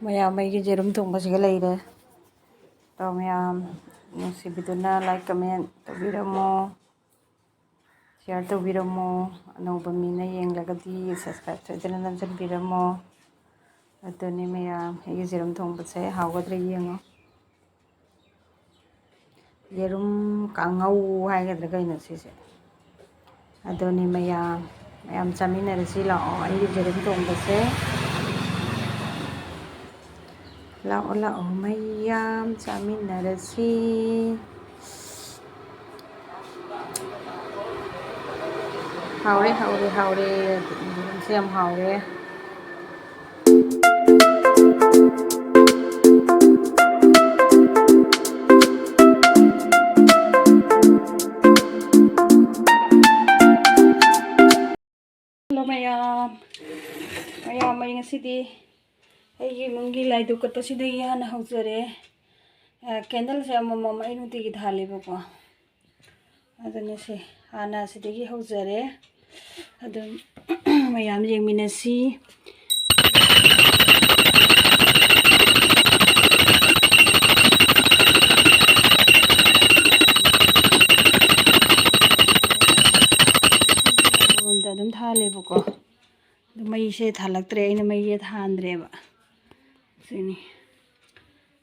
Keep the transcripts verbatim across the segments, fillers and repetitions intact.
ꯃꯌꯥꯝ ꯑꯩꯒꯤ ꯌꯦꯔꯨꯝ ꯊꯣꯡꯕꯁꯤꯒ ꯂꯩꯔꯦ꯫ ꯑꯗꯣ ꯃꯌꯥꯝ ꯅꯨꯡꯁꯤꯕꯤꯗꯨꯅ like, comment ꯇꯧꯕꯤꯔꯝꯃꯣ, share ꯇꯧꯕꯤꯔꯝꯃꯣ꯫ ꯑꯅꯧꯕ ꯃꯤꯅ ꯌꯦꯡꯂꯒꯗꯤ subscribe ꯁꯣꯏꯗꯅ ꯅꯝꯁꯤꯟꯕꯤꯔꯝꯃꯣ꯫ ꯑꯗꯨꯅꯤ ꯃꯌꯥꯝ, ꯑꯩꯒꯤ ꯌꯦꯔꯨꯝ ꯊꯣꯡꯕꯁꯦ ꯍꯥꯎꯒꯗ꯭ꯔꯥ ꯌꯦꯡꯉꯣ꯫ ꯌꯦꯔꯨꯝ ꯀꯥꯡꯉꯧ ꯍꯥꯏꯒꯗ꯭ꯔꯥ ꯀꯩꯅꯣ ꯁꯤꯁꯦ? ꯑꯗꯨꯅꯤ ꯃꯌꯥꯝ, ꯃꯌꯥꯝ ꯆꯥꯃꯤꯟꯅꯔꯁꯤ ꯂꯥꯛꯑꯣ ꯑꯩꯒꯤ ꯌꯦꯔꯨꯝ ꯊꯣꯡꯕꯁꯦ꯫ ꯂꯥꯛꯑꯣ, ꯂꯥꯛꯑꯣ ꯃꯌꯥꯝ ꯆꯥꯃꯤꯟꯅꯔꯁꯤ꯫ ꯍꯥꯎꯔꯦ, ꯍꯥꯎꯔꯦ, ꯍꯥꯎꯔꯦ꯫ ꯌꯦꯔꯨꯝꯁꯦ ꯌꯥꯝ ꯍꯥꯎꯔꯦ꯫ ꯍꯜꯂꯣ ꯃꯌꯥꯝ, ꯃꯌꯥꯝ ꯑꯩ ꯉꯁꯤꯗꯤ ꯑꯩꯒꯤ ꯏꯃꯨꯡꯒꯤ ꯂꯥꯏꯗꯨꯛ ꯀꯠꯄꯁꯤꯗꯒꯤ ꯍꯥꯟꯅ ꯍꯧꯖꯔꯦ꯫ ꯑ, candleꯁꯦ ꯑꯃꯃꯝ ꯑꯩ ꯅꯨꯡꯇꯤꯒꯤ ꯊꯥꯜꯂꯦꯕꯀꯣ꯫ ꯑꯗꯨꯅ ꯁꯦ ꯍꯥꯟꯅ ꯑꯁꯤꯗꯒꯤ ꯍꯧꯖꯔꯦ꯫ ꯑꯗꯨꯝ ꯃꯌꯥꯝ ꯌꯦꯡꯃꯤꯟꯅꯁꯤ꯫ ꯑꯃꯃꯝꯗ ꯑꯗꯨꯝ ꯊꯥꯜꯂꯦꯕꯀꯣ꯫ ꯑꯗꯨ ꯃꯩꯁꯦ ꯊꯥꯜꯂꯛꯇ꯭ꯔꯦ, ꯑꯩꯅ ꯃꯩꯁꯦ ꯊꯥꯟꯗ꯭ꯔꯦꯕ꯫ ꯁꯤꯅꯤ꯫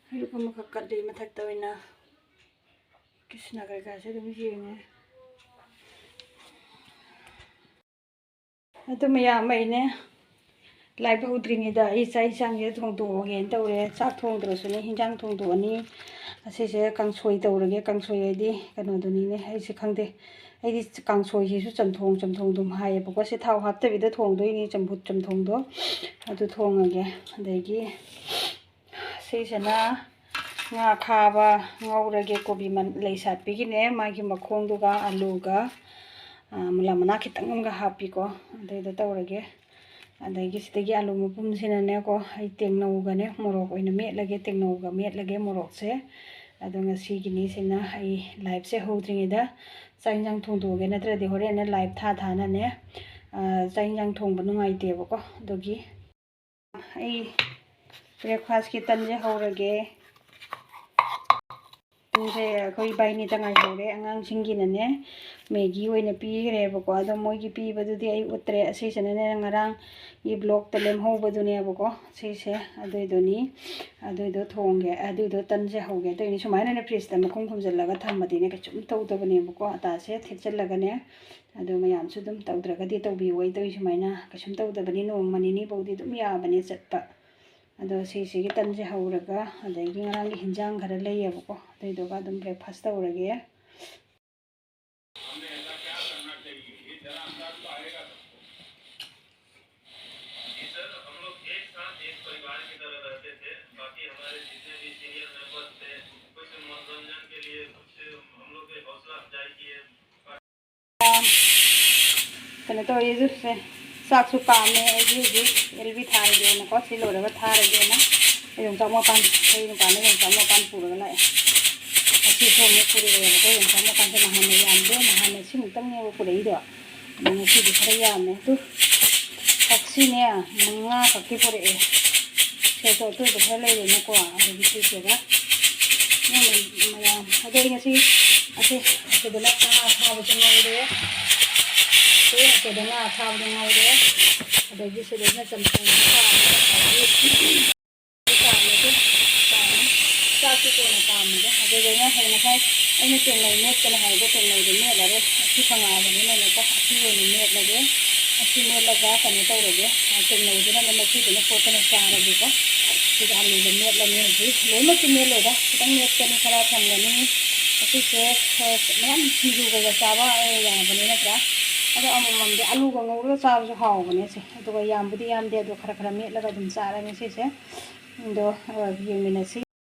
ꯍꯩꯔꯨꯛ ꯑꯃꯈꯛ ꯀꯠꯂꯤ ꯃꯊꯛꯇ ꯑꯣꯏꯅ꯫ ꯀ꯭ꯔꯤꯁꯅ ꯀꯩꯀꯥꯁꯦ ꯑꯗꯨꯝ ꯌꯦꯡꯉꯦ꯫ ꯑꯗꯨ ꯃꯌꯥꯝ ꯑꯩꯅꯦ, ꯂꯥꯏꯕ ꯍꯧꯗ꯭ꯔꯤꯉꯩꯗ ꯑꯩ ꯆꯥꯛ ꯏꯟꯁꯥꯡꯁꯦ ꯊꯣꯡꯗꯣꯛꯑꯒꯦꯅ ꯇꯧꯔꯦ꯫ ꯆꯥꯛ ꯊꯣꯡꯗ꯭ꯔꯁꯨꯅꯦ, ꯍꯤꯟꯖꯥꯡ ꯊꯣꯡꯗꯣꯛꯑꯅꯤ꯫ ꯑꯁꯤꯁꯦ ꯀꯥꯡꯁꯣꯏ ꯇꯧꯔꯒꯦ꯫ ꯀꯥꯡꯁꯣꯏ ꯍꯥꯏꯗꯤ ꯀꯩꯅꯣꯗꯨꯅꯤꯅꯦ, ꯑꯩꯁꯦ ꯈꯪꯗꯦ꯫ ꯑꯩꯗꯤ ꯀꯥꯡꯁꯣꯏꯁꯤꯁꯨ ꯆꯝꯊꯣꯡ, ꯆꯝꯊꯣꯡ ꯑꯗꯨꯝ ꯍꯥꯏꯌꯦꯕꯀꯣ꯫ ꯁꯤ ꯊꯥꯎ ꯍꯥꯞꯇꯕꯤꯗ ꯊꯣꯡꯗꯣꯏꯅꯤ, ꯆꯝꯐꯨꯠ ꯆꯝꯊꯣꯡꯗꯣ ꯑꯗꯨ ꯊꯣꯡꯉꯒꯦ꯫ ꯑꯗꯒꯤ ꯁꯤꯁꯤꯅ ꯉꯥ ꯈꯥꯕ ꯉꯧꯔꯒꯦ꯫ ꯀꯣꯕꯤ ꯃꯟ-, ꯂꯩ ꯁꯥꯠꯄꯤꯒꯤꯅꯦ꯫ ꯃꯥꯒꯤ ꯃꯈꯣꯡꯗꯨꯒ ꯑꯂꯨꯒ, ꯑ, ꯃꯨꯂꯥ ꯃꯅꯥ ꯈꯤꯇꯪ ꯑꯃꯒ ꯍꯥꯞꯄꯤꯀꯣ꯫ ꯑꯗꯩꯗ ꯇꯧꯔꯒꯦ꯫ ꯑꯗꯒꯤ ꯁꯤꯗꯒꯤ ꯑꯂꯨ ꯃꯄꯨꯝꯁꯤꯅꯅꯦꯀꯣ, ꯑꯩ ꯇꯦꯡꯅꯧꯒꯅꯦ ꯃꯣꯔꯣꯛ ꯑꯣꯏꯅ ꯃꯦꯠꯂꯒꯦ꯫ ꯇꯦꯡꯅꯧꯒ ꯃꯦꯠꯂꯒꯦ ꯃꯣꯔꯣꯛꯁꯦ꯫ ꯑꯗꯣ ꯉꯁꯤꯒꯤꯅꯤ ꯁꯤꯅ ꯑꯩ liveꯁꯦ ꯍꯧꯗ꯭ꯔꯤꯉꯩꯗ ꯆꯥꯛ ꯏꯟꯁꯥꯡ ꯊꯣꯡꯗꯣꯛꯑꯒꯦ, ꯅꯠꯇ꯭ꯔꯗꯤ ꯍꯣꯔꯦꯟꯅ live ꯊꯥ ꯊꯥꯅꯅꯦ, ꯑ, ꯆꯥꯛ ꯏꯟꯁꯥꯡ ꯊꯣꯡꯕ ꯅꯨꯡꯉꯥꯏꯇꯦꯕꯀꯣ꯫ ꯑꯗꯨꯒꯤ ꯑꯩ ꯕ꯭ꯔꯦꯛꯐꯥꯁꯀꯤ ꯇꯟꯁꯦ ꯍꯧꯔꯒꯦ꯫ ꯇꯟꯁꯦ ꯑꯩꯈꯣꯏ ꯏꯕꯥꯏꯅꯤꯇ ꯉꯥꯏꯍꯧꯔꯦ꯫ ꯑꯉꯥꯡꯁꯤꯡꯒꯤꯅꯅꯦ, ꯃꯦꯒꯤ ꯑꯣꯏꯅ ꯄꯤꯈ꯭ꯔꯦꯕꯀꯣ꯫ ꯑꯗꯣ ꯃꯣꯏꯒꯤ ꯄꯤꯕꯗꯨꯗꯤ ꯑꯩ ꯎꯠꯇ꯭ꯔꯦ꯫ ꯑꯁꯤꯁꯤꯅꯅꯦ, ꯉꯔꯥꯡꯒꯤ ꯕ꯭ꯂꯣꯛꯇ ꯂꯦꯝꯍꯧꯕꯗꯨꯅꯦꯕꯀꯣ꯫ ꯁꯤꯁꯦ ꯑꯗꯨꯏꯗꯨꯅꯤ꯫ ꯑꯗꯨꯏꯗꯣ ꯊꯣꯡꯒꯦ, ꯑꯗꯨꯏꯗꯣ ꯇꯟꯁꯦ ꯍꯧꯒꯦ ꯇꯧꯔꯤꯅꯤ꯫ ꯁꯨꯃꯥꯏꯅꯅꯦ ꯐ꯭ꯔꯤꯖꯇ ꯃꯈꯨꯝ ꯈꯨꯝꯖꯤꯜꯂꯒ ꯊꯝꯃꯗꯤꯅꯦ, ꯀꯩꯁꯨꯝ ꯇꯧꯗꯕꯅꯦꯕꯀꯣ꯫ ꯑꯇꯥꯁꯦ ꯊꯤꯠꯆꯜꯂꯒꯅꯦ, ꯑꯗꯣ ꯃꯌꯥꯝꯁꯨ ꯑꯗꯨꯝ ꯇꯧꯗ꯭ꯔꯒꯗꯤ ꯇꯧꯕꯤꯌꯨ꯫ ꯑꯩ ꯇꯧꯔꯤ ꯁꯨꯃꯥꯏꯅ ꯀꯩꯁꯨꯝ ꯇꯧꯗꯕꯅꯤ, ꯅꯣꯡꯃ ꯅꯤꯅꯤ ꯐꯥꯎꯗꯤ ꯑꯗꯨꯝ ꯌꯥꯕꯅꯦ ꯆꯠꯄ꯫ ꯑꯗꯣ ꯁꯤꯁꯤꯒꯤ ꯇꯟꯁꯦ ꯍꯧꯔꯒ, ꯑꯗꯒꯤ ꯉꯔꯥꯡꯒꯤ ꯍꯤꯟꯖꯥꯡ ꯈꯔ ꯂꯩꯌꯦꯕꯀꯣ, ꯑꯗꯨꯏꯗꯨꯒ ꯑꯗꯨꯝ ꯕ꯭ꯔꯦꯛꯐꯥꯁ ꯇꯧꯔꯒꯦ꯫ ꯀꯩꯅꯣ ꯇꯧꯔꯤꯁꯦ, ꯆꯥꯛꯁꯨ ꯀꯥꯝꯃꯦ꯫ ꯑꯩꯗꯤ ꯍꯧꯖꯤꯛ ꯑꯦꯜ ꯕꯤ ꯊꯥꯔꯒꯦꯅꯀꯣ, ꯁꯤ ꯂꯣꯏꯔꯒ ꯊꯥꯔꯒꯦꯅ꯫ ꯑꯩ ꯌꯣꯡꯆꯥꯛ ꯃꯄꯥꯟ, ꯑꯩꯈꯣꯏ ꯅꯨꯄꯥꯅ ꯌꯣꯡꯆꯥꯛ ꯃꯄꯥꯟ ꯄꯨꯔꯒ ꯂꯥꯛꯑꯦ꯫ ꯉꯁꯤꯁꯨ ꯑꯃꯨꯛ ꯄꯨꯔꯛꯑꯦꯕꯀꯣ, ꯌꯣꯡꯆꯥꯛ ꯃꯄꯥꯟꯁꯦ ꯅꯍꯥꯟꯅ ꯌꯥꯝꯗꯦ, ꯅꯍꯥꯟꯅ ꯁꯤꯃꯨꯛꯇꯪꯅꯦꯕ ꯄꯨꯔꯛꯏꯗꯣ꯫ ꯑꯗꯣ ꯉꯁꯤꯗꯤ ꯈꯔ ꯌꯥꯝꯃꯦ꯫ ꯑꯗꯨ ꯀꯛꯁꯤꯅꯦ, ꯃꯉꯥ ꯈꯛꯀꯤ ꯄꯨꯔꯛꯑꯦ꯫ ꯁꯦꯠꯇꯣ ꯑꯇꯣꯏꯕ ꯈꯔ ꯂꯩꯔꯦꯅꯀꯣ, ꯑꯗꯒꯤ ꯁꯤꯁꯤꯒ ꯃꯌꯥꯝ꯫ ꯑꯗꯣ ꯑꯩ ꯉꯁꯤ ꯑꯁꯦ, ꯑꯁꯤꯗꯅ ꯉꯥ ꯑꯊꯥꯕꯁꯨ ꯉꯧꯔꯦ꯫ ꯑꯩꯈꯣꯏ ꯑꯁꯤꯗ ꯉꯥ ꯑꯊꯥꯕꯗꯣ ꯉꯧꯔꯦ꯫ ꯑꯗꯒꯤ ꯁꯤꯗꯩꯁꯤꯅ ꯆꯝꯊꯣꯡ ꯑꯃ ꯇꯥꯔꯅꯤ꯫ ꯆꯥꯛꯁꯨ ꯀꯣꯟꯅ ꯀꯥꯝꯃꯒꯦ꯫ ꯑꯗꯨꯗꯩꯅ ꯍꯌꯦꯡ ꯉꯁꯥꯏ ꯑꯩꯅ ꯇꯦꯡꯅꯧ ꯃꯦꯠꯀꯅꯤ ꯍꯥꯏꯕꯗꯣ, ꯇꯦꯡꯅꯧꯗꯣ ꯃꯦꯠꯂꯔꯣꯏ꯫ ꯑꯁꯤ ꯐꯪꯉꯛꯑꯕꯅꯤꯅꯅꯦꯀꯣ, ꯑꯁꯤ ꯑꯣꯏꯅ ꯃꯦꯠꯂꯒꯦ꯫ ꯑꯁꯤ ꯃꯦꯠꯂꯒ ꯀꯩꯅꯣ ꯇꯧꯔꯒꯦ꯫ ꯇꯦꯡꯅꯧꯗꯨꯅꯅꯦ ꯃꯆꯨꯗꯨꯅ ꯀꯣꯠꯇꯅ ꯆꯥꯔꯒꯦꯀꯣ꯫ ꯁꯤꯗ ꯑꯂꯨꯗꯣ ꯃꯦꯠꯂꯅꯤ ꯍꯧꯖꯤꯛ꯫ ꯂꯣꯏꯅꯃꯛꯇꯤ ꯃꯦꯠꯂꯣꯏꯗ, ꯈꯤꯇꯪ ꯃꯦꯠꯀꯅꯤ, ꯈꯔ ꯊꯝꯒꯅꯤ꯫ ꯑꯁꯤꯁꯦ ꯈꯔ ꯃꯌꯥꯝ ꯁꯤꯡꯖꯨ ꯀꯩꯀꯥ ꯆꯥꯕ ꯌꯥꯕꯅꯤ ꯅꯠꯇ꯭ꯔꯥ? ꯑꯗꯣ ꯑꯃꯃꯝꯗꯤ ꯑꯂꯨꯒ ꯉꯧꯔꯒ ꯆꯥꯕꯁꯨ ꯍꯥꯎꯕꯅꯦ ꯁꯦ꯫ ꯑꯗꯨꯒ ꯌꯥꯝꯕꯨꯗꯤ ꯌꯥꯝꯗꯦ, ꯑꯗꯣ ꯈꯔ ꯈꯔ ꯃꯦꯠꯂꯒ ꯑꯗꯨꯝ ꯆꯥꯔꯅꯤ ꯁꯤꯁꯦ꯫ ꯑꯗꯣ, ꯑ, ꯌꯦꯡꯃꯤꯟꯅꯁꯤ꯫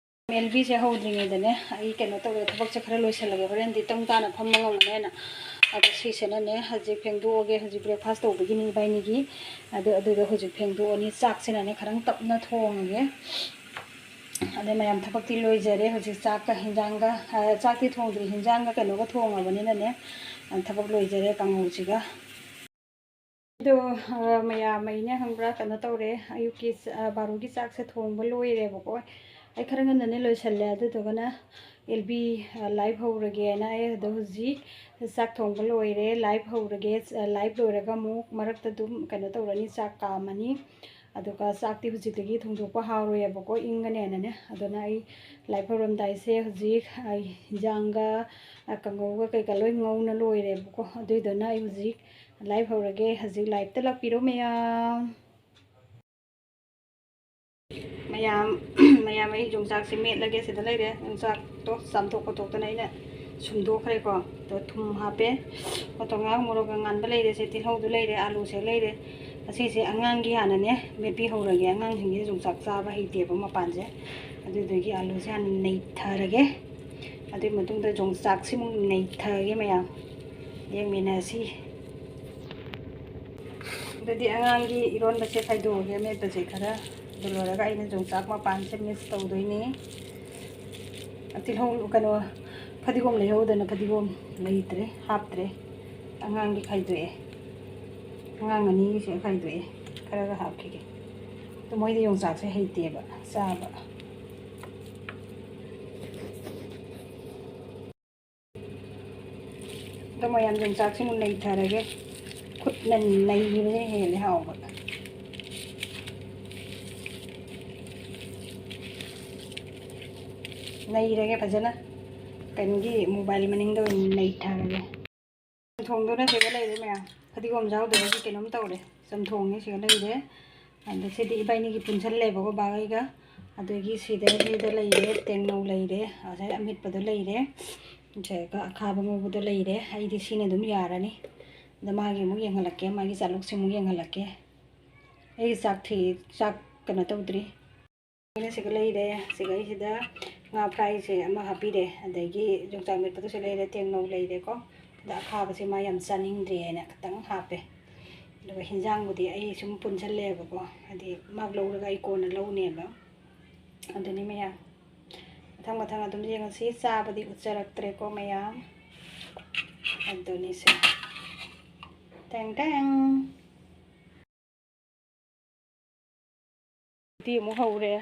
ꯑꯦꯜ ꯕꯤꯁꯦ ꯍꯧꯗ꯭ꯔꯤꯉꯩꯗꯅꯦ, ꯑꯩ ꯀꯩꯅꯣ ꯇꯧꯔꯦ, ꯊꯕꯛꯁꯦ ꯈꯔ ꯂꯣꯏꯁꯤꯜꯂꯒꯦ, ꯍꯣꯔꯦꯟꯗꯤ ꯇꯪ ꯇꯥꯅ ꯐꯝꯕ ꯉꯝꯃꯅꯦꯅ꯫ ꯑꯗꯣ ꯁꯤꯁꯤꯅꯅꯦ ꯍꯧꯖꯤꯛ ꯐꯦꯡꯗꯣꯛꯑꯒꯦ, ꯍꯧꯖꯤꯛ ꯕ꯭ꯔꯦꯛꯐꯥꯁ ꯇꯧꯕꯒꯤꯅꯤ ꯏꯕꯥꯏꯅꯤꯒꯤ꯫ ꯑꯗꯨ, ꯑꯗꯨꯗꯣ ꯍꯧꯖꯤꯛ ꯐꯦꯡꯗꯣꯛꯑꯅꯤ, ꯆꯥꯛꯁꯤꯅꯅꯦ ꯈꯔꯪ ꯇꯞꯅ ꯊꯣꯡꯉꯒꯦ꯫ ꯑꯗꯩ ꯃꯌꯥꯝ ꯊꯕꯛꯇꯤ ꯂꯣꯏꯖꯔꯦ, ꯍꯧꯖꯤꯛ ꯆꯥꯛꯀ ꯍꯤꯟꯖꯥꯡꯒ, ꯑ, ꯆꯥꯛꯇꯤ ꯊꯣꯡꯗ꯭ꯔꯤ, ꯍꯤꯟꯖꯥꯡꯒ ꯀꯩꯅꯣꯒ ꯊꯣꯡꯉꯕꯅꯤꯅꯅꯦ, ꯑ, ꯊꯕꯛ ꯂꯣꯏꯖꯔꯦ ꯀꯥꯡꯍꯧꯁꯤꯒ꯫ ꯑꯗꯣ, ꯑ, ꯃꯌꯥꯝ ꯑꯩꯅ ꯈꯪꯕ꯭ꯔꯥ, ꯀꯩꯅꯣ ꯇꯧꯔꯦ, ꯑꯌꯨꯛꯀꯤ ꯆ-, ꯑ, ꯕꯥꯔꯣꯒꯤ ꯆꯥꯛꯁꯦ ꯊꯣꯡꯕ ꯂꯣꯏꯔꯦꯕꯀꯣ꯫ ꯑꯩ ꯈꯔ ꯉꯟꯅꯅꯦ ꯂꯣꯏꯁꯜꯂꯦ꯫ ꯑꯗꯨꯗꯨꯒꯅ ꯑꯦꯜ ꯕꯤ, ꯑ, ꯂꯥꯏꯚ ꯍꯧꯔꯒꯦꯅ ꯑꯩ ꯑꯗꯣ ꯍꯧꯖꯤꯛ ꯆꯥꯛ ꯊꯣꯡꯕ ꯂꯣꯏꯔꯦ꯫ ꯂꯥꯏꯚ ꯍꯧꯔꯒꯦ꯫ ꯑ, ꯂꯥꯏꯚ ꯂꯣꯏꯔꯒ ꯑꯃꯨꯛ ꯃꯔꯛꯇ ꯑꯗꯨꯝ ꯀꯩꯅꯣ ꯇꯧꯔꯅꯤ, ꯆꯥꯛ ꯀꯥꯝꯃꯅꯤ꯫ ꯑꯗꯨꯒ ꯆꯥꯛꯇꯤ ꯍꯧꯖꯤꯛꯇꯒꯤ ꯊꯣꯡꯗꯣꯛꯄ ꯍꯥꯎꯔꯣꯏꯕꯀꯣ, ꯏꯪꯉꯅꯦꯅꯅꯦ꯫ ꯑꯗꯨꯅ ꯑꯩ ꯂꯥꯏꯚ ꯍꯧꯔꯝꯗꯥꯏꯁꯦ ꯍꯧꯖꯤꯛ ꯑꯩ ꯏꯟꯖꯥꯡꯒ, ꯑ, ꯀꯥꯡꯉꯧꯒ ꯀꯩꯀꯥ ꯂꯣꯏ ꯉꯧꯅ ꯂꯣꯏꯔꯦꯕꯀꯣ꯫ ꯑꯗꯨꯏꯗꯨꯅ ꯑꯩ ꯍꯧꯖꯤꯛ ꯂꯥꯏꯚ ꯍꯧꯔꯒꯦ꯫ ꯍꯧꯖꯤꯛ ꯂꯥꯏꯚꯇ ꯂꯥꯛꯄꯤꯔꯣ ꯃꯌꯥꯝ꯫ ꯃꯌꯥꯝ, ꯃꯌꯥꯝ, ꯑꯩ ꯌꯣꯡꯆꯥꯛꯁꯦ ꯃꯦꯠꯂꯒꯦ꯫ ꯁꯤꯗ ꯂꯩꯔꯦ ꯌꯣꯡꯆꯥꯛꯇꯣ, ꯆꯥꯝꯊꯣꯛ ꯈꯣꯠꯇꯣꯛꯇꯅ ꯑꯩꯅ ꯁꯨꯝꯗꯣꯛꯈ꯭ꯔꯦꯀꯣ꯫ ꯑꯗꯣ ꯊꯨꯝ ꯍꯥꯞꯄꯦ, ꯃꯇꯣꯡ ꯉꯥ ꯃꯣꯔꯣꯛ ꯑꯉꯥꯟꯕ ꯂꯩꯔꯦ, ꯁꯦ ꯇꯤꯜꯍꯧꯗꯨ ꯂꯩꯔꯦ, ꯑꯥꯂꯨꯁꯦ ꯂꯩꯔꯦ꯫ ꯑꯁꯤꯁꯦ ꯑꯉꯥꯡꯒꯤ ꯍꯥꯟꯅꯅꯦ ꯃꯦꯠꯄꯤꯍꯧꯔꯒꯦ꯫ ꯑꯉꯥꯡꯁꯤꯡꯁꯦ ꯌꯣꯡꯆꯥꯛ ꯆꯥꯕ ꯍꯩꯇꯦꯕ ꯃꯄꯥꯟꯁꯦ꯫ ꯑꯗꯨꯗꯨꯒꯤ ꯑꯥꯂꯨꯁꯦ ꯍꯥꯟꯅ ꯅꯩꯊꯔꯒꯦ꯫ ꯑꯗꯨꯒꯤ ꯃꯇꯨꯡꯗ ꯌꯣꯡꯆꯥꯛꯁꯤꯃꯨꯛ ꯅꯩꯊꯔꯒꯦ ꯃꯌꯥꯝ꯫ ꯌꯦꯡꯃꯤꯟꯅꯁꯤ꯫ ꯑꯗꯨꯗꯤ ꯑꯉꯥꯡꯒꯤ ꯏꯔꯣꯟꯕꯁꯦ ꯈꯥꯏꯗꯣꯛꯑꯒꯦ, ꯑꯃꯦꯠꯄꯁꯦ ꯈꯔ꯫ ꯑꯗꯨ ꯂꯣꯏꯔꯒ ꯑꯩꯅ ꯌꯣꯡꯆꯥꯛ ꯃꯄꯥꯟꯁꯦ ꯃꯤꯛꯁ ꯇꯧꯗꯣꯏꯅꯤ꯫ ꯇꯤꯜꯍꯧ, ꯀꯩꯅꯣ, ꯐꯗꯤꯒꯣꯝ ꯂꯩꯍꯧꯗꯅ ꯐꯗꯤꯒꯣꯝ ꯂꯩꯇ꯭ꯔꯦ, ꯍꯥꯞꯇ꯭ꯔꯦ꯫ ꯑꯉꯥꯡꯒꯤ ꯈꯥꯏꯗꯣꯛꯑꯦ, ꯑꯉꯥꯡ ꯑꯅꯤꯒꯤꯁꯦ ꯈꯥꯏꯗꯣꯛꯑꯦ꯫ ꯈꯔꯒ ꯍꯥꯞꯈꯤꯒꯦ꯫ ꯑꯗꯣ ꯃꯣꯏꯗꯤ ꯌꯣꯡꯆꯥꯛꯁꯦ ꯍꯩꯇꯦꯕ ꯆꯥꯕ꯫ ꯑꯗꯣ ꯃꯌꯥꯝ ꯌꯣꯡꯆꯥꯛꯁꯤꯃꯨꯛ ꯅꯩꯊꯔꯒꯦ꯫ ꯈꯨꯠꯅ ꯅꯩꯕꯁꯤꯅ ꯍꯦꯜꯂꯦ ꯍꯥꯎꯕ꯫ ꯅꯩꯔꯒꯦ ꯐꯖꯅ꯫ ꯀꯩꯅꯣꯒꯤ ꯃꯣꯕꯥꯏꯜ ꯃꯅꯤꯡꯗ ꯑꯣꯏꯅ ꯅꯩꯊꯔꯒꯦ꯫ ꯆꯝꯊꯣꯡꯗꯨꯅ ꯁꯤꯗ ꯂꯩꯔꯦ ꯃꯌꯥꯝ꯫ ꯐꯗꯤꯒꯣꯝ ꯌꯥꯎꯗꯕꯒꯤ ꯀꯩꯅꯣꯝ ꯇꯧꯔꯦ꯫ ꯆꯝꯊꯣꯡꯅꯤ ꯁꯤꯗ ꯂꯩꯔꯦ꯫ ꯑꯗ ꯁꯤꯗꯤ ꯏꯕꯥꯏꯅꯤꯒꯤ ꯄꯨꯟꯁꯜꯂꯦꯕꯀꯣ, ꯕꯥꯒꯩꯒ꯫ ꯑꯗꯒꯤ ꯁꯤꯗ, ꯁꯤꯗ ꯂꯩꯔꯦ, ꯇꯦꯡꯅꯧ ꯂꯩꯔꯦ, ꯉꯁꯥꯏ ꯑꯃꯦꯠꯄꯗꯣ ꯂꯩꯔꯦ, ꯅꯠꯇ꯭ꯔꯒ ꯑꯈꯥꯕ ꯉꯧꯕꯗꯣ ꯂꯩꯔꯦ꯫ ꯑꯩꯗꯤ ꯁꯤꯅ ꯑꯗꯨꯝ ꯌꯥꯔꯅꯤ꯫ ꯑꯗ ꯃꯥꯒꯤ ꯑꯃꯨꯛ ꯌꯦꯡꯍꯜꯂꯛꯀꯦ, ꯃꯥꯒꯤ ꯆꯥꯂꯨꯛꯁꯦ ꯑꯃꯨꯛ ꯌꯦꯡꯍꯜꯂꯛꯀꯦ꯫ ꯑꯩ ꯆꯥꯛ ꯊꯤ-, ꯆꯥꯛ ꯀꯩꯅꯣ ꯇꯧꯗ꯭ꯔꯤ꯫ ꯑꯩꯅ ꯁꯤꯒ ꯂꯩꯔꯦ, ꯁꯤꯒ ꯑꯩꯁꯤꯗ ꯉꯥ ꯐ꯭ꯔꯥꯏꯁꯦ ꯑꯃ ꯍꯥꯞꯄꯤꯔꯦ, ꯑꯗꯒꯤ ꯌꯣꯡꯆꯥꯛ ꯃꯦꯠꯄꯗꯨꯁꯨ ꯂꯩꯔꯦ, ꯇꯦꯡꯅꯧ ꯂꯩꯔꯦꯀꯣ꯫ ꯑꯗ ꯑꯈꯥꯕꯁꯦ ꯃꯥ ꯌꯥꯝ ꯆꯥꯅꯤꯡꯗ꯭ꯔꯦꯅ ꯈꯤꯇꯪ ꯍꯥꯞꯄꯦ꯫ ꯑꯗꯨꯒ ꯍꯤꯟꯖꯥꯡꯕꯨꯗꯤ ꯑꯩ ꯁꯨꯝ ꯄꯨꯟꯁꯜꯂꯦꯕꯀꯣ, ꯍꯥꯏꯗꯤ ꯃꯥ ꯂꯧꯔꯒ ꯑꯩ ꯀꯣꯟꯅ ꯂꯧꯅꯦꯕ꯫ ꯑꯗꯨꯅꯤ ꯃꯌꯥꯝ, ꯃꯊꯪ ꯃꯊꯪ ꯑꯗꯨꯝ ꯌꯦꯡꯉꯁꯤ꯫ ꯆꯥꯕꯗꯤ ꯎꯠꯆꯔꯛꯇ꯭ꯔꯦꯀꯣ ꯃꯌꯥꯝ꯫ ꯑꯗꯨꯅꯤꯁꯦ꯫ ꯇꯦꯡ ꯇꯦꯡ꯫ ꯇꯤ ꯑꯃꯨꯛ ꯍꯧꯔꯦ꯫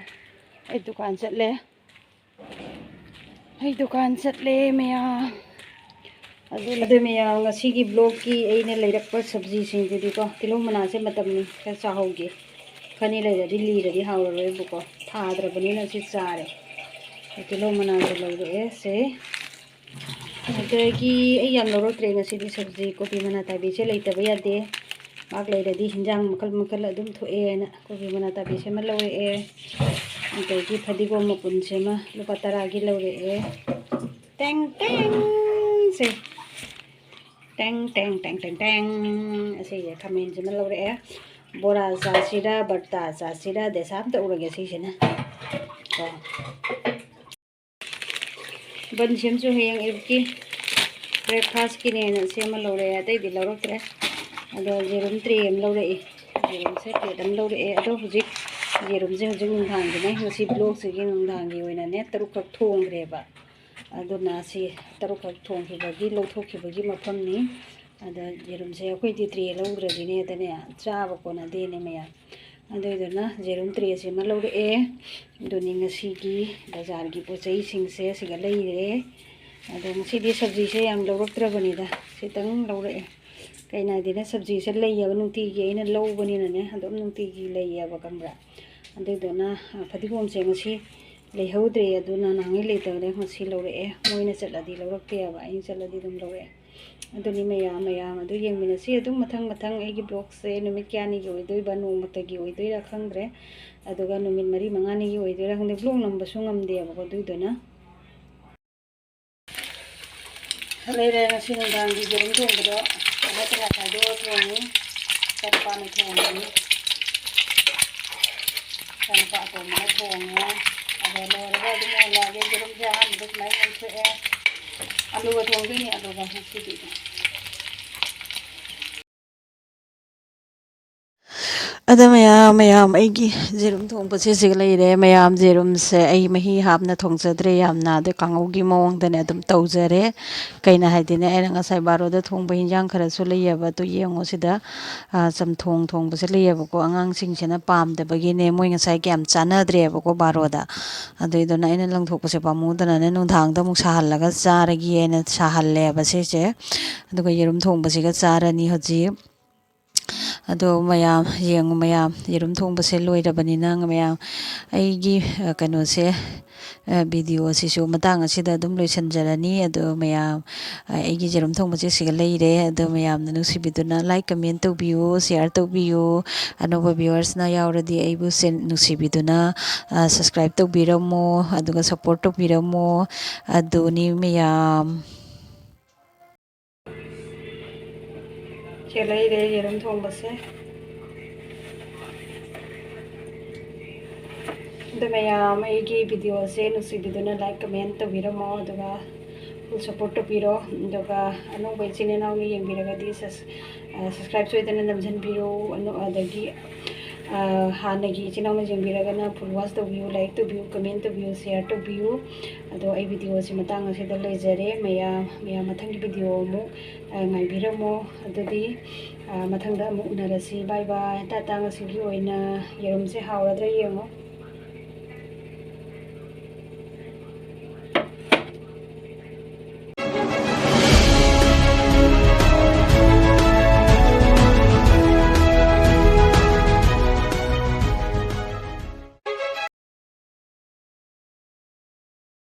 ꯑꯩ ꯗꯨꯀꯥꯟ ꯆꯠꯂꯦ꯫ ꯑꯩ ꯗꯨꯀꯥꯟ ꯆꯠꯂꯦ ꯃꯌꯥꯝ꯫ ꯑꯗꯨ, ꯑꯗꯨ ꯃꯌꯥꯝ, ꯉꯁꯤꯒꯤ vlogꯀꯤ ꯑꯩꯅ ꯂꯩꯔꯛꯄ ꯁꯕꯖꯤꯁꯤꯡꯗꯨꯗꯤꯀꯣ, ꯇꯤꯜꯍꯧ ꯃꯅꯥꯁꯦ ꯃꯇꯝꯅꯤ, ꯈꯔ ꯆꯥꯍꯧꯒꯦ꯫ ꯈꯅꯤ ꯂꯩꯔꯗꯤ ꯂꯤꯔꯗꯤ ꯍꯥꯎꯔꯔꯣꯏꯕꯀꯣ, ꯊꯥꯗ꯭ꯔꯕꯅꯤꯅ ꯁꯤ ꯆꯥꯔꯦ꯫ ꯇꯤꯜꯍꯧ ꯃꯅꯥꯁꯦ ꯂꯧꯔꯛꯑꯦ ꯁꯦ꯫ ꯑꯗꯒꯤ ꯑꯩ ꯌꯥꯝ ꯂꯧꯔꯛꯇ꯭ꯔꯦ ꯉꯁꯤꯗꯤ ꯁꯕꯖꯤ꯫ ꯀꯣꯕꯤ ꯃꯅꯥ ꯇꯥꯕꯤꯁꯦ ꯂꯩꯇꯕ ꯌꯥꯗꯦ꯫ ꯄꯥꯛ ꯂꯩꯔꯗꯤ ꯍꯤꯟꯖꯥꯡ ꯃꯈꯜ ꯃꯈꯜ ꯑꯗꯨꯝ ꯊꯣꯛꯑꯦꯅ ꯀꯣꯕꯤ ꯃꯅꯥ ꯇꯥꯕꯤꯁꯦ ꯑꯃ ꯂꯧꯔꯛꯑꯦ꯫ ꯑꯗꯒꯤ ꯐꯗꯤꯒꯣꯝ ꯃꯄꯨꯟꯁꯦ ꯑꯃ ꯂꯨꯄꯥ ꯇꯔꯥꯒꯤ ꯂꯧꯔꯛꯑꯦ꯫ ꯇꯦꯡ ꯇꯦꯡ ꯁꯦ꯫ ꯇꯦꯡ ꯇꯦꯡ ꯇꯦꯡ ꯇꯦꯡ ꯇꯦꯡ꯫ ꯑꯁꯤꯁꯦ ꯈꯥꯃꯦꯟꯁꯤꯃ ꯂꯧꯔꯛꯑꯦ꯫ ꯕꯣꯔꯥ ꯆꯥꯁꯤꯔꯥ, ꯕꯔꯇꯥ ꯆꯥꯁꯤꯔꯥ, ꯗꯦꯁꯥ ꯑꯃ ꯇꯧꯔꯒꯦ ꯁꯤꯁꯤꯅ꯫ ꯀꯣ꯫ ꯕꯟ ꯁꯦꯝꯁꯨ ꯍꯌꯦꯡ ꯑꯌꯨꯛꯀꯤ breakfastꯀꯤꯅꯦꯅ ꯁꯦꯝꯃ ꯂꯧꯔꯛꯑꯦ, ꯑꯇꯩꯗꯤ ꯂꯧꯔꯛꯇ꯭ꯔꯦ꯫ ꯑꯗꯣ ꯌꯦꯔꯨꯝ tray ꯑꯃ ꯂꯧꯔꯛꯏ, ꯌꯦꯔꯨꯝꯁꯦ plate ꯑꯃ ꯂꯧꯔꯛꯑꯦ꯫ ꯑꯗꯣ ꯍꯧꯖꯤꯛ ꯌꯦꯔꯨꯝꯁꯦ ꯍꯧꯖꯤꯛ ꯅꯨꯡꯗꯥꯡꯒꯤꯅꯦ, ꯉꯁꯤ vlogꯁꯤꯒꯤ ꯅꯨꯡꯗꯥꯡꯒꯤ ꯑꯣꯏꯅꯅꯦ ꯇꯔꯨꯛꯈꯛ ꯊꯣꯡꯈ꯭ꯔꯦꯕ꯫ ꯑꯗꯨꯅ ꯁꯤ ꯇꯔꯨꯛꯈꯛ ꯊꯣꯡꯈꯤꯕꯒꯤ ꯂꯧꯊꯣꯛꯈꯤꯕꯒꯤ ꯃꯐꯝꯅꯤ꯫ ꯑꯗ ꯌꯦꯔꯨꯝꯁꯦ ꯑꯩꯈꯣꯏꯗꯤ tray ꯂꯧꯗ꯭ꯔꯗꯤꯅꯦ ꯍꯦꯛꯇꯅꯦ ꯆꯥꯕ ꯀꯣꯟꯅꯗꯦꯅꯦ ꯃꯌꯥꯝ꯫ ꯑꯗꯨꯏꯗꯨꯅ ꯌꯦꯔꯨꯝ tray ꯁꯤꯃ ꯂꯧꯔꯛꯑꯦ꯫ ꯑꯗꯨꯅꯤ ꯉꯁꯤꯒꯤ ꯕꯖꯥꯔꯒꯤ ꯄꯣꯠ ꯆꯩꯁꯤꯡꯁꯦ ꯁꯤꯒ ꯂꯩꯔꯦ꯫ ꯑꯗꯣ ꯉꯁꯤꯗꯤ ꯁꯕꯖꯤꯁꯦ ꯌꯥꯝ ꯂꯧꯔꯛꯇ꯭ꯔꯕꯅꯤꯗ, ꯁꯤꯇꯪ ꯂꯧꯔꯛꯑꯦ꯫ ꯀꯩꯅꯣ ꯍꯥꯏꯗꯤꯅꯦ, ꯁꯕꯖꯤꯁꯦ ꯂꯩꯌꯦꯕ, ꯅꯨꯡꯇꯤꯒꯤ ꯑꯩꯅ ꯂꯧꯕꯅꯤꯅꯅꯦ, ꯑꯗꯨꯝ ꯅꯨꯡꯇꯤꯒꯤ ꯂꯩꯌꯦꯕ, ꯈꯪꯕ꯭ꯔꯥ? ꯑꯗꯨꯏꯗꯨꯅ, ꯑ, ꯐꯗꯤꯒꯣꯝꯁꯦ ꯉꯁꯤ ꯂꯩꯍꯧꯗ꯭ꯔꯦ, ꯑꯗꯨꯅ ꯅꯍꯥꯟꯉꯩ ꯂꯩꯇꯕꯅꯦ, ꯉꯁꯤ ꯂꯧꯔꯛꯑꯦ꯫ ꯃꯣꯏꯅ ꯆꯠꯂꯗꯤ ꯂꯧꯔꯛꯇꯦꯕ, ꯑꯩꯅ ꯆꯠꯂꯗꯤ ꯑꯗꯨꯝ ꯂꯧꯔꯛꯑꯦ꯫ ꯑꯗꯨꯅꯤ ꯃꯌꯥꯝ, ꯃꯌꯥꯝ ꯑꯗꯨ ꯌꯦꯡꯃꯤꯟꯅꯁꯤ꯫ ꯑꯗꯨꯝ ꯃꯊꯪ ꯃꯊꯪ ꯑꯩꯒꯤ vlogꯁꯦ ꯅꯨꯃꯤꯠ ꯀꯌꯥꯅꯤꯒꯤ ꯑꯣꯏꯗꯣꯏꯕ, ꯅꯣꯡꯃꯇꯒꯤ ꯑꯣꯏꯗꯣꯏꯔꯥ ꯈꯪꯗ꯭ꯔꯦ, ꯑꯗꯨꯒ ꯅꯨꯃꯤꯠ ꯃꯔꯤ ꯃꯉꯥꯅꯤꯒꯤ ꯑꯣꯏꯗꯣꯏꯔꯥ ꯈꯪꯗꯦ, vlog ꯅꯝꯕꯁꯨ ꯉꯝꯗꯦꯕꯀꯣ꯫ ꯑꯗꯨꯏꯗꯨꯅ ꯂꯩꯔꯦ ꯉꯁꯤ ꯅꯨꯡꯗꯥꯡꯒꯤ ꯌꯦꯔꯨꯝ ꯊꯣꯡꯕꯗꯣ꯫ ꯇꯉꯥꯏ ꯇꯉꯥꯏ ꯈꯥꯏꯗꯣꯛꯑ ꯊꯣꯡꯉꯤ꯫ ꯏꯆꯥꯅꯨꯄꯥꯅ ꯊꯣꯡꯉꯤ꯫ ꯏꯆꯥꯅꯨꯄꯥ ꯑꯇꯣꯝꯕꯅ ꯊꯣꯡꯉꯦ꯫ ꯑꯗꯣ ꯂꯣꯏꯔꯒ ꯑꯗꯨꯝ ꯑꯣꯜꯂꯛꯑꯒꯦ꯫ ꯌꯦꯔꯨꯝꯁꯦ ꯑꯍꯥꯟꯕꯗ ꯁꯨꯃꯥꯏꯅ ꯉꯧꯊꯣꯛꯑꯦ꯫ ꯑꯂꯨꯒ ꯊꯣꯡꯗꯣꯏꯅꯤ, ꯑꯂꯨꯒ ꯉꯁꯤꯗꯤ꯫ ꯑꯗꯣ ꯃꯌꯥꯝ, ꯃꯌꯥꯝ, ꯑꯩꯒꯤ ꯌꯦꯔꯨꯝ ꯊꯣꯡꯕꯁꯦ ꯁꯤꯒ ꯂꯩꯔꯦ꯫ ꯃꯌꯥꯝ, ꯌꯦꯔꯨꯝꯁꯦ ꯑꯩ ꯃꯍꯤ ꯍꯥꯞꯅ ꯊꯣꯡꯖꯗ꯭ꯔꯦ ꯌꯥꯝꯅ, ꯑꯗꯣ ꯀꯥꯡꯉꯧꯒꯤ ꯃꯑꯣꯡꯗꯅꯦ ꯑꯗꯨꯝ ꯇꯧꯖꯔꯦ꯫ ꯀꯩꯅꯣ ꯍꯥꯏꯗꯤꯅꯦ, ꯑꯩꯅ ꯉꯁꯥꯏ ꯕꯥꯔꯣꯗ ꯊꯣꯡꯕ ꯍꯤꯟꯖꯥꯡ ꯈꯔꯁꯨ ꯂꯩꯌꯦꯕ, ꯑꯗꯨ ꯌꯦꯡꯉꯣ ꯁꯤꯗ, ꯑ, ꯆꯝꯊꯣꯡ ꯊꯣꯡꯕꯁꯦ ꯂꯩꯌꯦꯕꯀꯣ꯫ ꯑꯉꯥꯡꯁꯤꯡꯁꯤꯅ ꯄꯥꯝꯗꯕꯒꯤꯅꯦ, ꯃꯣꯏ ꯉꯁꯥꯏ ꯀꯌꯥꯝ ꯆꯥꯅꯗ꯭ꯔꯦꯕꯀꯣ ꯕꯥꯔꯣꯗ꯫ ꯑꯗꯨꯏꯗꯨꯅ ꯑꯩꯅ ꯂꯪꯊꯣꯛꯄꯁꯦ ꯄꯥꯝꯃꯨꯗꯅꯅꯦ, ꯅꯨꯡꯗꯥꯡꯗ ꯑꯃꯨꯛ ꯁꯥꯍꯜꯂꯒ ꯆꯥꯔꯒꯦꯅ ꯁꯥꯍꯜꯂꯦꯕ ꯁꯤꯁꯦ꯫ ꯑꯗꯨꯒ ꯌꯦꯔꯨꯝ ꯊꯣꯡꯕꯁꯤꯒ ꯆꯥꯔꯅꯤ ꯍꯧꯖꯤꯛ꯫ ꯑꯗꯣ ꯃꯌꯥꯝ ꯌꯦꯡꯉꯨ, ꯃꯌꯥꯝ, ꯌꯦꯔꯨꯝ ꯊꯣꯡꯕꯁꯦ ꯂꯣꯏꯔꯕꯅꯤꯅ ꯃꯌꯥꯝ, ꯑꯩꯒꯤ, ꯑ, ꯀꯩꯅꯣꯁꯦ, ꯑ, video ꯁꯤꯁꯨ ꯃꯇꯥꯡ ꯑꯁꯤꯗ ꯑꯗꯨꯝ ꯂꯣꯏꯁꯤꯟꯖꯔꯅꯤ꯫ ꯑꯗꯣ ꯃꯌꯥꯝ, ꯑ, ꯑꯩꯒꯤ ꯌꯦꯔꯨꯝ ꯊꯣꯡꯕꯁꯦ ꯁꯤꯒ ꯂꯩꯔꯦ꯫ ꯑꯗꯣ ꯃꯌꯥꯝꯅ ꯅꯨꯡꯁꯤꯕꯤꯗꯨꯅ like, comment ꯇꯧꯕꯤꯌꯨ, share ꯇꯧꯕꯤꯌꯨ꯫ ꯑꯅꯧꯕ viewers ꯅ ꯌꯥꯎꯔꯗꯤ ꯑꯩꯕꯨ ꯁꯦꯟ-, ꯅꯨꯡꯁꯤꯕꯤꯗꯨꯅ, ꯑ, subscribe ꯇꯧꯕꯤꯔꯝꯃꯣ, ꯑꯗꯨꯒ support ꯇꯧꯕꯤꯔꯝꯃꯣ꯫ ꯑꯗꯨꯅꯤ ꯃꯌꯥꯝ꯫ ꯁꯦ ꯂꯩꯔꯦ ꯌꯦꯔꯨꯝ ꯊꯣꯡꯕꯁꯦ꯫ ꯑꯗꯨ ꯃꯌꯥꯝ, ꯑꯩꯒꯤ video ꯁꯦ ꯅꯨꯡꯁꯤꯕꯤꯗꯨꯅ like, comment ꯇꯧꯕꯤꯔꯝꯃꯣ, ꯑꯗꯨꯒ full support ꯇꯧꯕꯤꯔꯣ꯫ ꯑꯗꯨꯒ ꯑꯅꯧꯕ ꯏꯆꯤꯟ ꯏꯅꯥꯎꯅ ꯌꯦꯡꯕꯤꯔꯒꯗꯤ sus-, ꯑ, subscribe ꯁꯣꯏꯗꯅ ꯅꯝꯖꯟꯕꯤꯔꯣ꯫ ꯑꯅꯧ-, ꯑꯗꯒꯤ, ꯑ, ꯍꯥꯟꯅꯒꯤ ꯏꯆꯤꯟ ꯏꯅꯥꯎꯅ ꯌꯦꯡꯕꯤꯔꯒꯅ full watch ꯇꯧꯕꯤꯌꯨ, like ꯇꯧꯕꯤꯌꯨ, comment ꯇꯧꯕꯤꯌꯨ, share ꯇꯧꯕꯤꯌꯨ꯫ ꯑꯗꯣ ꯑꯩ video ꯁꯤ ꯃꯇꯥꯡ ꯑꯁꯤꯗ ꯂꯣꯏꯖꯔꯦ꯫ ꯃꯌꯥꯝ, ꯃꯌꯥꯝ ꯃꯊꯪꯒꯤ video ꯑꯃꯨꯛ, ꯑ, ꯉꯥꯏꯕꯤꯔꯝꯃꯣ꯫ ꯑꯗꯨꯗꯤ, ꯑ, ꯃꯊꯪꯗ ꯑꯃꯨꯛ ꯎꯅꯔꯁꯤ꯫ Bye bye꯫ ꯇꯥꯇꯥ꯫ ꯉꯁꯤꯒꯤ ꯑꯣꯏꯅ ꯌꯦꯔꯨꯝꯁꯦ ꯍꯥꯎꯔꯗ꯭ꯔꯥ ꯌꯦꯡꯉꯣ꯫